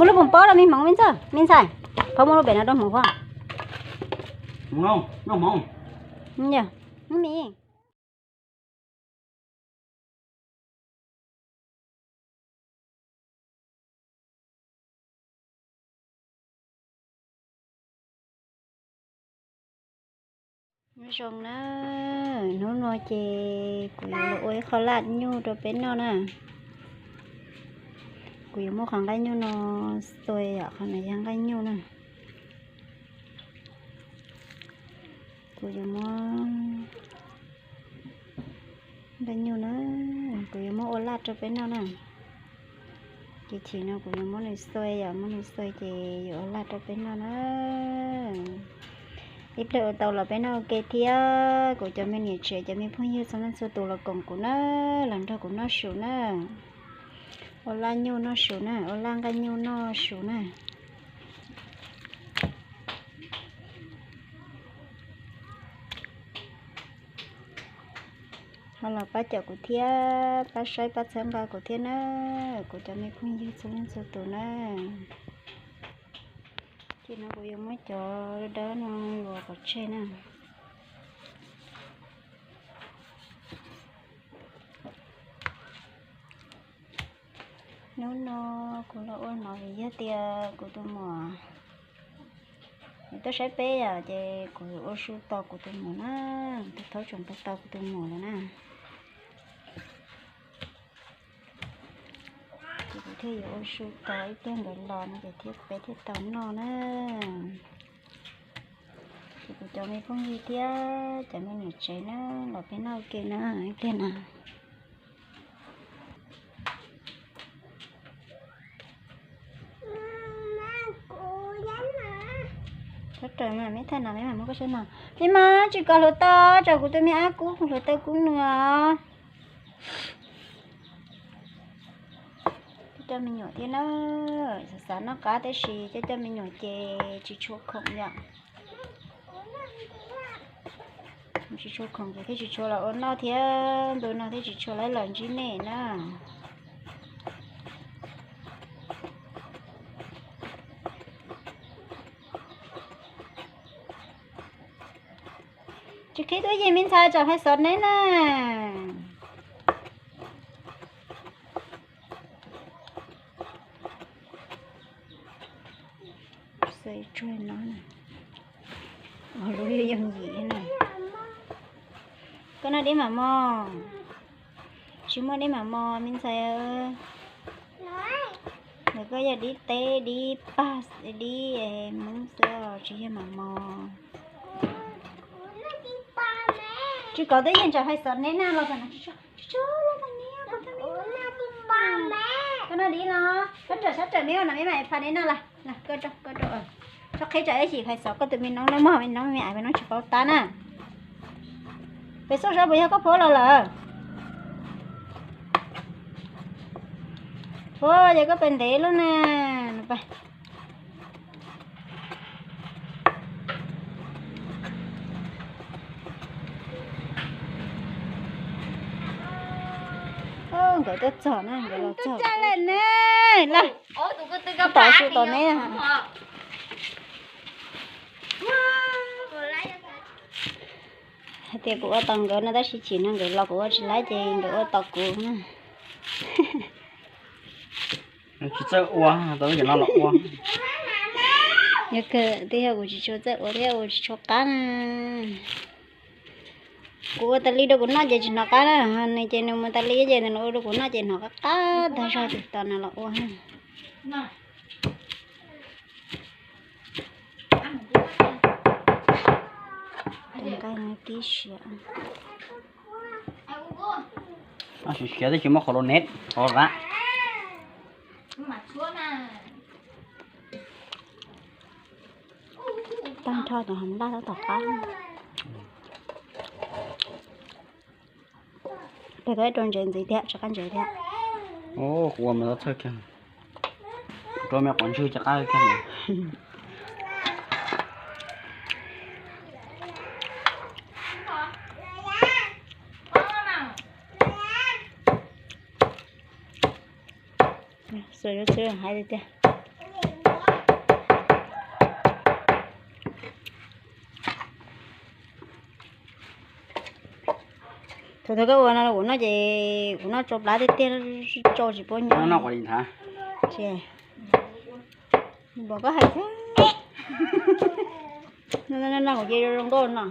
Muaj lub poom pob rau me hmoov me ntxawg, me ntxhais. Phob muab lub pem no rau hmoov phob. Nyob zoo na, hnub no ces kuv yuav los ua ib qho laj nyuj rau peb noj na. Kuv yuav muab qhov nqaij nyuj no xuas, yog qhov no yog nqaij nyuj na. Kuv yuav muab nqaij nyuj na, kuv yuav muab ua laj rau peb noj na. Ces chim no kuv yuav muab nws xuas, yog muab nws xuas ces yuav ua laj rau peb noj na. Ib pliag ua tau los peb noj ua ke thiab. Kuv cov me niam tsev cov me phooj ywg txhua leej txhua tus los koom kuv na, los nrog kuv noj su na. Ua laj nyuj noj su na, ua laj nqaij nyuj noj su na. Ho los pab caum kuv thiab, pab saib pab txhawb nqa kuv thiab na, kuv cov me phooj ywg txhua leej txhua tus na. Ces no kuv yuav muab cov dawb no luas pov tseg na. Hnub no kuv los ua no vim yog tias kuv tus muam nws tuaj saib peb yom, ces kuv ua su tos kuv tus muam na, tus thaub tseem tos tos kuv tus muam lawm na. Ces kuv thiaj yuav ua su tos ib pliag nkawd los no ces thiaj peb thiaj tau noj na. Ces kuv cov me phooj ywg thiab cov me niam tsev na, los peb noj ua ke na ib pliag na. Sab raws mas, me thaij no me mam muab koj saib no. Me mas tsis kom hluav taws, tsam kuv tus me ab kub hluav taws kub nws os. Coj coj me nyuam thiab na, xav xav noj qab tab sis coj coj me nyuam ces tsis tshua khoom yom. Tsis tshua khoom ces thiaj tsis tshua los ua noj thiab, ntu no thiaj tsis tshua los ntsib nej na. Tsis qhib tub yig me ntxhais tsam hais xov neb na. Xav tsuag no, lub yooj yim na. Koj noj dib mam mos. Tsis muaj dib mam mos me ntxhais. Ntawm koj yog dib teb dib pag dib hmoob xwb tsis yog mam mos. Tsis kov twb yeej tsam hais xov neb na los tam no. Koj noj dib los, sab rawm sab rawm me ua no me mam pha neb noj lawm. Koj rau, koj rau. Txhob qhib tsam ib chim hais xov koj tus me noob no mog, me noob me aiv me noob tsis paub tab na. Pem xauj saib puas yog koj phuab los lawm. Puab yog koj pem ntev lub na. Nkawd tuaj txog na, nkawd los txog lawm ne. Los, tom su tom neb. Hais tias kuv ua tos nkawd no tab sis chim no nkawd los kuv ua tsis laib ces nkawd ua tos kuv na. Tsis txawj ua, tau lub cov no los ua. Yog kawg twb yog kuv tsis tshua txawj ua thiab ua tsis tshua qab na. Kuv ua tas li rau kuv noj ces tsis hnov qab na, nws ces nws mus tas li ces nws los ua rau kuv noj ces hnov qab qab tag zog ces tos nws los ua. Tus nqaij no kib siav. Siav twb tsis muaj qhov los neb qhov ram. Tag nrho cov hom laj tab tom qab. Peb koj ib rau ntsev ntxiv thiab, tsis qab ntsev thiab. Kuv ua me txhawj kiag, rau me quav ntswg cov qab kiag. Xuas lub txwb hais tiag tiag. Thaum koj ua no ua no ces kuv noj tsau plab tiag tiag, tsau tsis paub nyob. Noj kuv li nthav. Ces npam koj hais thiab. Noj kuv ces zoo nkauj no.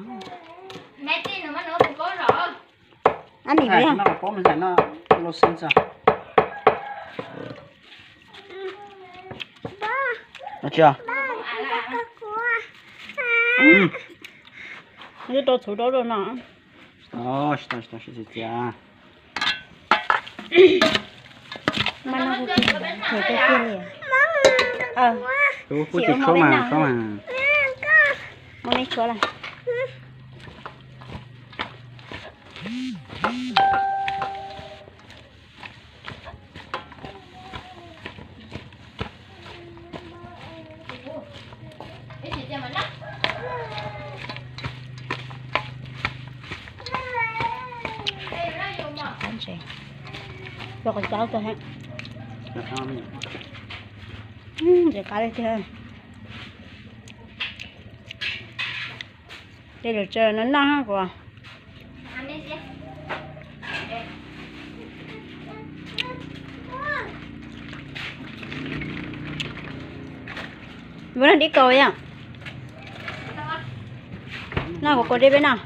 Ab, mis no yog. Noj paub no, noj lus xwb tso. Twb rau txhuv rau rau no. Mas no kuv tsis them tiag tiag li. Kuv kuj tsis tshuab mas, tshuab mas. Muab neb tshuab lawm. Ua qhov tsaub tag. Ntxim qab li tiag. Ces lawv tsaws no noj kuv. Ua no dib kaus yom. Noj kuv kaus dib peb noj.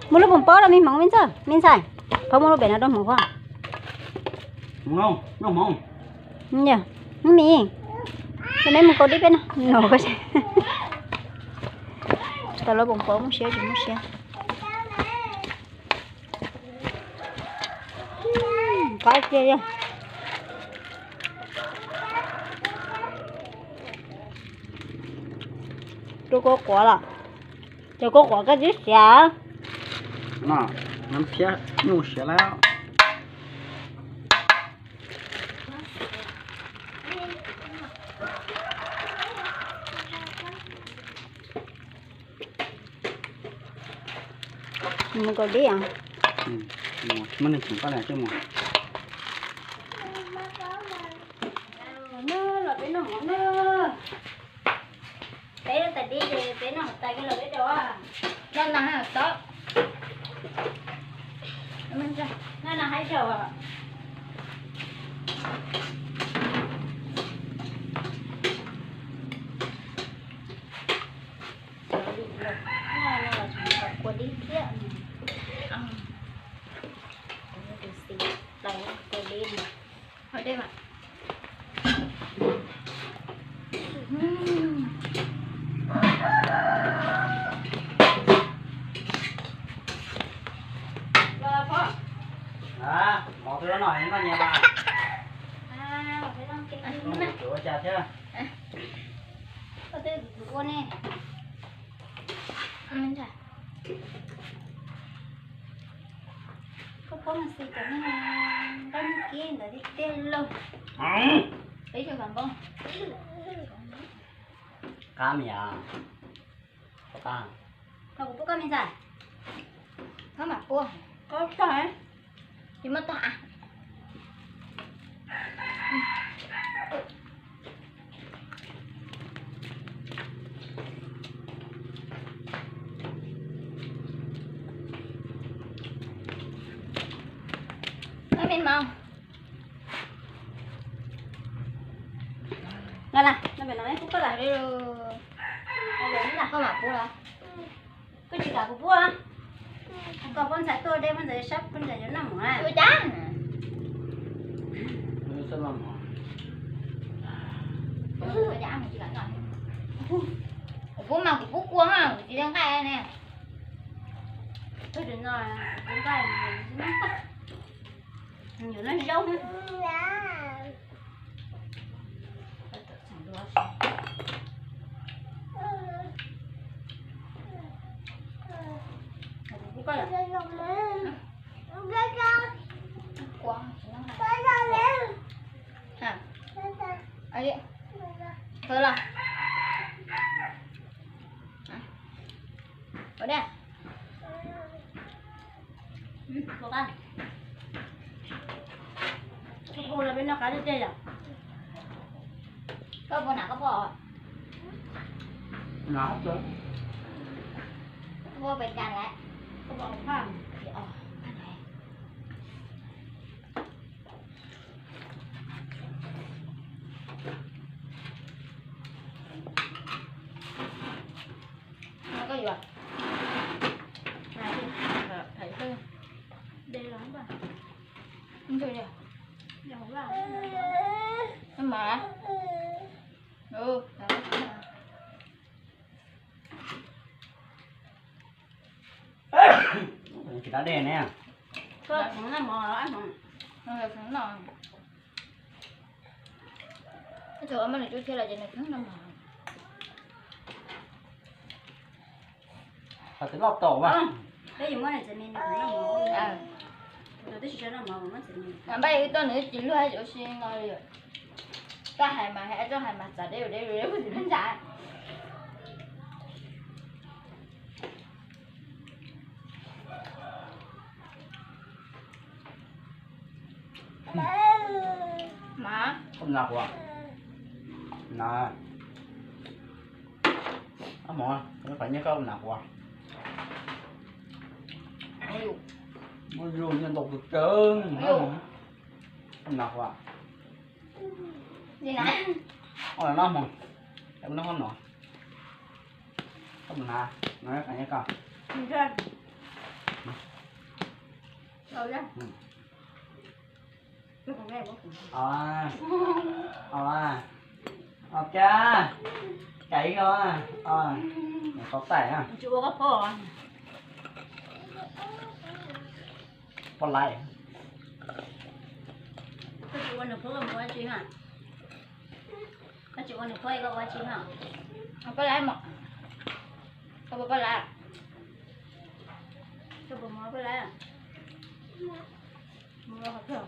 Muaj lub poom pob los me hmoov me ntxawg me ntxhais, phob muab lub pem no rau hmoov phob. Yog, muab mis, ces neb mus kaus dib peb no. Tau lub poom pob muaj siab tsis muaj siab. Qab tiag yog. Rau kua quav los, cov kua quav koj twb siav. No, nab phiab nyuj siav lawm. Mus kaus dib os. Muaj neeg tseem pab lawm thiaj mus. Los peb noj mov na. Peb tais dib ces peb noj tais kiag los peb rau. Noj nag tob. Noj nag haib rau. Kua dib thiab. Tus xis tau kua dib no. Hau dej mas. Mov twb noj noj nyias mas. Ua cas thiab? Koj twb ua ne. Koj phob mas xis cov neeg nqaij muj kib ntawd tiag tiag lauj. Peb caug kaum npauj. Qab me yom. Qab. Koj kuv pub koj me ntxhais. Koj mam pub. Koj tag. Tsis muaj tag. Mej mov. Los, los pem no pub koj los. Koj mam pub los. Koj tsis kam kuv pub. Koj pub ntxhais tuaj deb, pub ntxhais sab, pub ntxhais yuav noj mov. Kuv pub mas kuv pub kua, kuv tsis nqaij ne. Yuav noj zaub. Ua dab. Ua dab. Ua dab peb noj qab tiag tiag yom. Koj puas hnav koj pom? Hnav. Koj pom pes cas lawm? Koj pom phaj. Koj yuav hais, hais, hais, de los. Mas. Tsis dab dej ne. Koj noj mov, noj mov. Ib tug ua maj nws cub thiab los ces nws noj mov. Qhov twb loj tau mas. Peb yuav muab nws txiv me nws noj mov. Npaj ib tuaj nws tsis luag ua si no li. Koj hais mas hais, koj hais mas txav deb deb deb tsis ntshai. Mas. Koj nas quav. Nas. Ab mov, koj nas quav. Ua yus nyiaj ntau kawg kawg. Koj nas quav. Li na. Ua no mog. Noj no. Koj mus hnav no, qab nyiaj koj. Os, os, os, kab, kab ib ko, os, tau taim na. Poj laib. Koj tsis ua nws phob ua tsi na? Koj tsis ua nws phob koj ua tsi na? Poj laib mas. Koj puas poj laib? Koj puas mus poj laib? Mus qhov twg?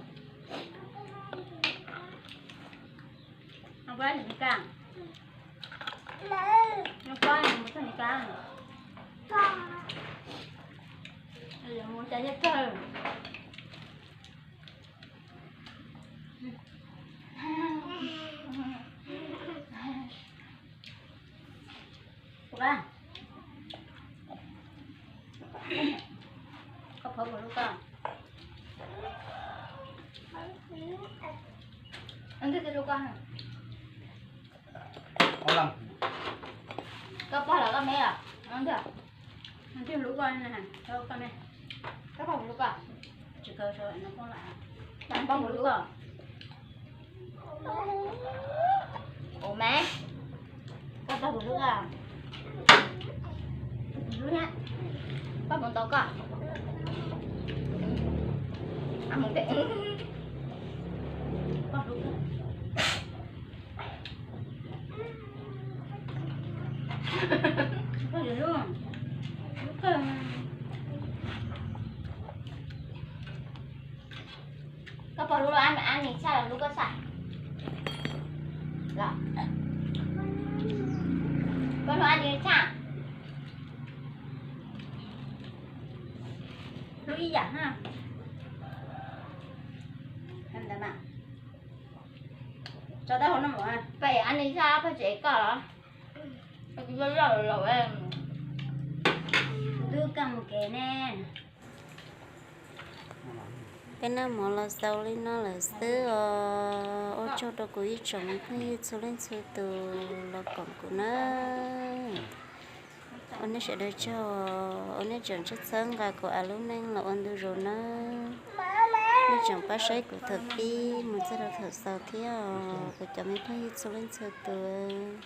Mus poj laib mus txog Mes Kas. Mus cas thiaj txog. Koj phob puas hlub koj? Koj pog los koj me los? Koj pog puas hlub koj? Koj pog puas hlub koj? Ua me, koj pog puas hlub koj? Hlub na. Pog puas ntaus koj? Pog hlub koj. Koj yuav hlub, hlub kawg. Koj pog hlub Ab Nis tshaj los hlub koj tshaj? Los, koj hlub Ab Nis tshaj? Hlub ib yam na. Ntawd mas, tso tab hau no mus. Pog Ab Nis tshaj, pog tsis ev koj los? Koj loj loj lawm. Ntub koj mus kev ne. Peb noj mov los xaus li no lawm xwb os. Ua tsaug rau kuv ib tsoom me phooj ywg txhua leej txhua tus los koom kuv na. Ua nej sawv daws tsaug, ua nej tseem txhawb nqa kuv lub neej los ua ntu zus na. Nej tseem pab saib kuv thaum pib mus txog rau thaum xaus thiab os, kuv cov me phooj ywg txhua leej txhua tus.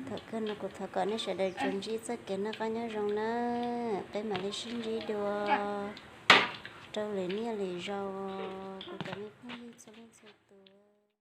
Thaum kawg no kuv thov kom nej sawv daws tsuas ntsib txoj kev noj qab nyob zoo na. Peb mam li sib ntsib dua rau lwm niaj lwm zaus, kuv cov me phooj ywg txhua leej txhua tus.